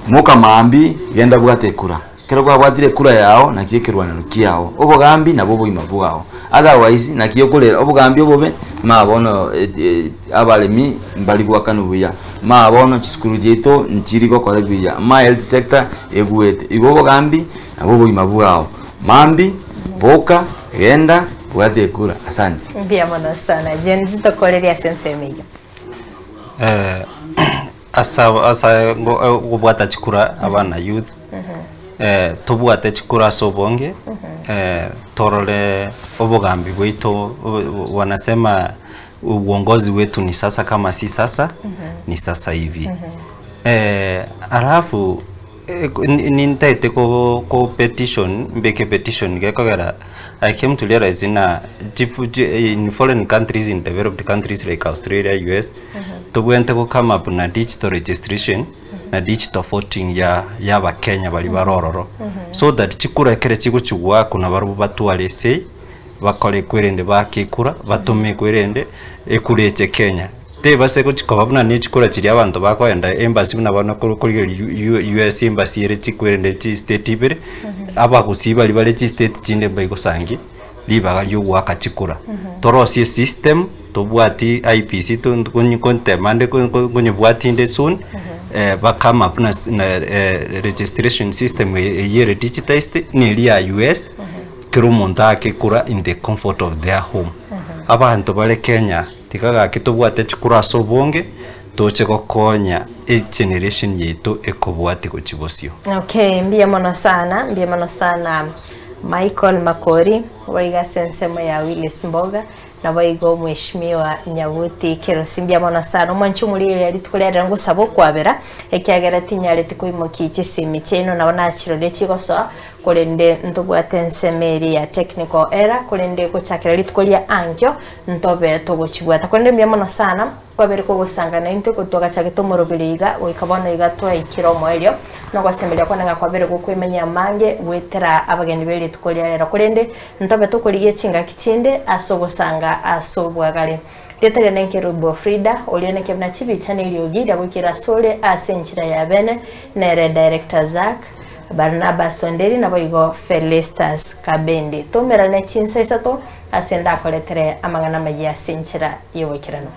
Speaker 4: moka mambia genda bwata ekura. Ekero kwabwatire ekura yao, naki ekerwanero kiao, obogambi nabwo obogima bwao. Otherwise, naki okorera obogambi obobe, Ma bono abaremi mbari goakanwa buya, ma bono chisukuru chiaito nchiri gokora buya, ma health sector egwete. Igo obogambi nabo obogima bwao. Mambia, boka, genda, bwata ekura. Asante.
Speaker 1: Mbuya mono sana. Gen Z tokorerie ase ensemo eyio.
Speaker 2: Eh, asa asa gobwata chikura abana youth eh, tobwate chikura ase obonge eh, torore obogambi bwaito wanasema uongozi wetu ni sasa kama si sasa ni sasa hivi eh, alafu eh, nintaete ko, ko petition mbeke petition gekogera I came to realize in, in foreign countries in developed countries like Australia US tobwente go come up na digital registration na digital voting ya y'abakenya bari barororo so that chikura ekere chigochigwaku na barabwo batware say bakore kwerende bakekura batume kwerende ekureche Kenya tebase gochikoba buna ne chikura chiria abanto bakoenda embassy buna bono korigereria US embassy ere chikwerende chi state ibere abagusii bari bare chi state chinde mbaigosangi ribaga riogoaka chikura torosie system tobwati IPC kontemande konyebwati inde soon eh, bakama up na, na eh, registration system eyere digitized neri ya US kero omonto akekura in the comfort of their home abanto bare Kenya tikagake tobwate chikura ase obonge toche gokonya egeneration yetu ekobwati gochi bosio.
Speaker 1: Okay, mbuya mono sana, mbuya mono sana Michael Makori waiga ase ensemo ya Willis Mboga nabo igo mheshimiwa Nyabuti Kerosi mbuya mono sana omwanchi omorieria rituko riarero ngosaba okwabera ekiagera tinyareti koimokia chisimi chiaino nabo nachiroria chigosoa korende ntobwate ensemo eri ya technical error korende gochakera rituko ria ankio ntobe togochibwata korende mbuya mono sana kwabere kogosanga naintwe gotwagachagete omorobere iga goika bono iga twaikire omoerio nogosemeria kwane ng'a kwabere gokwemenya amange gwetera abageni ba rituko ria rero korende ntobe tokorigia chingaki chinde ase ogosanga ase obwagare rieta riane nkerubo Frida oria neke buna chibicha na eriogi ria goikera ase ore ase enchera ya bene nere director Zack Barnabas Onderi nabo igo Felestas Kabendi tomerane chinsa isato ase ndakoretere amang'ana amaya ase enchera ya oboikeranu.